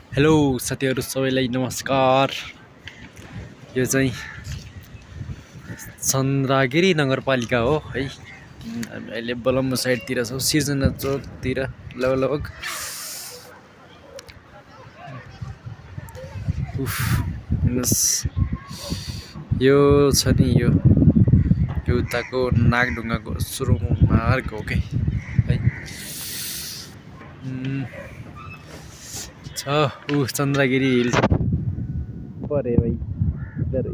Hello साथीहरु सबैलाई नमस्कार। यो चाहिँ चन्द्रगिरी नगरपालिका हो है। हामी अहिले बलम्बु साइडतिर छौँ, सिर्जना चोकतिर लगभग। यो छ नि यो उताको नागढुङ्गाको सुरुङ मार्ग हो के है। छ चन्द्रगिरी हिल परे भाइ इधर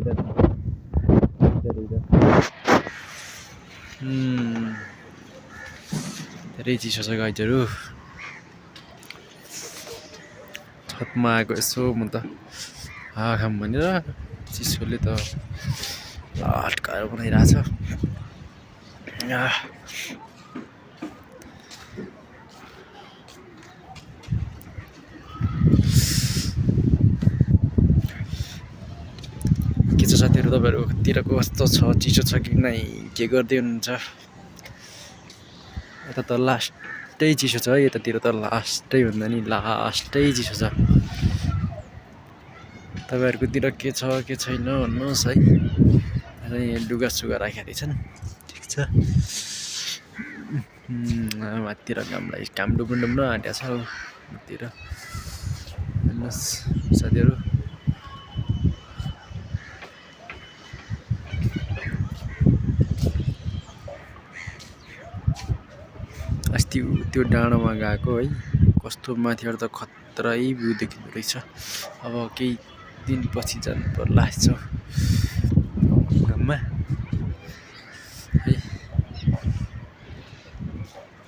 धेरै चिसो छ गाइजहरु। छतमा आएको यसो म त हावा खाम भनेर, चिसोले त लटकाएर बनाइरहेछ। के छ साथीहरु, तपाईहरुतिरको कस्तो छ? चिसो छ कि नै? के गर्दै हुनुहुन्छ? यता त लास्टै चिसो छ है, यतातिर त लास्टै भन्दा नि लास्टै चिसो छ। तपाईहरुकोतिर के छ के छैन भन्नुहोस् है। यहाँ लुगा सुगा राखेका रहेछन्, ठिक छ। माथितिर घाम डुब्न आँटेको छ माथितिर हेर्नुहोस् साथीहरु। अस्ति त्यो डाँडोमा गएको है, कस्तो माथिबाट त खतरै भ्यू देखिँदो रहेछ। अब केही दिनपछि जानु पर्ला यसो घाममा है।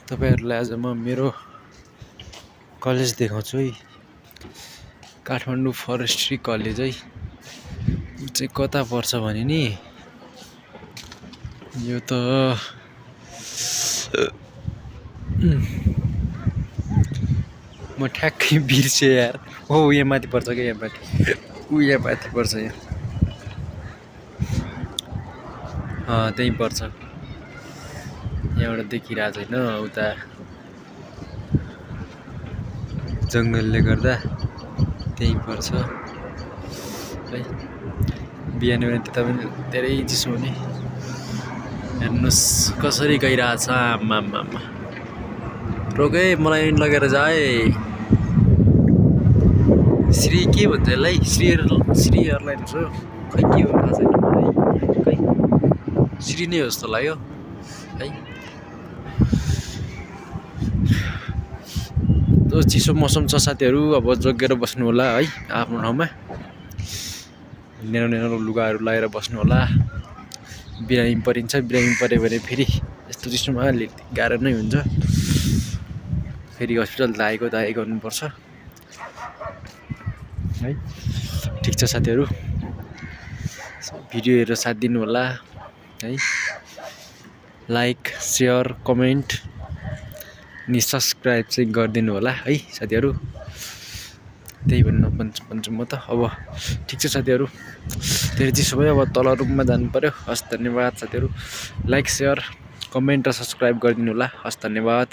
तपाईहरुलाई आज म मेरो कलेज देखाउँछु है। काठमाडौँ फरेस्ट्री कलेज है। यो चाहिँ कता पर्छ भने नि, यो त म ठ्याक्कै बिर्सेँ यार। हो यहाँ माथि पर्छ क्या, यहाँ माथि यहाँ माथि पर्छ यहाँ। त्यहीँ पर्छ, यहाँबाट देखिरहेको छैन उता जङ्गलले गर्दा त्यहीँ पर्छ है। बिहान त्यता पनि धेरै चिसो हुने। हेर्नुहोस् कसरी गइरहेछ। आम्मामा रोके मलाई लगेर जाए। श्री के भन्छ यसलाई? श्री एयरलाइन्स हो खै, के हो थाहा छैन मलाई। खै श्री नै हो जस्तो लाग्यो है। त्यो चिसो मौसम छ साथीहरु। अब जोगिएर बस्नु होला है आफ्नो ठाउँमा। नेनो लुगाहरू लगाएर बस्नु होला। बिरामी परिन्छ, बिरामी पर्यो भने फेरि यस्तो चिसोमा गाह्रो नै हुन्छ। फेरि हस्पिटल धाइ गर्नुपर्छ है। ठिक छ साथीहरु, भिडियो हेरेर साथ दिनु होला है। लाइक शेयर कमेन्ट अनि सब्सक्राइब चाहिँ गरिदिनु होला है साथीहरु। त्यही भन्न भन्छु म त। अब ठिक छ साथीहरु, धेरै चिसो भयो, अब तल रुममा जानु पर्यो। हस् धन्यवाद साथीहरु। लाइक शेयर कमेन्ट र सब्सक्राइब गरिदिनु होला। हस् धन्यवाद।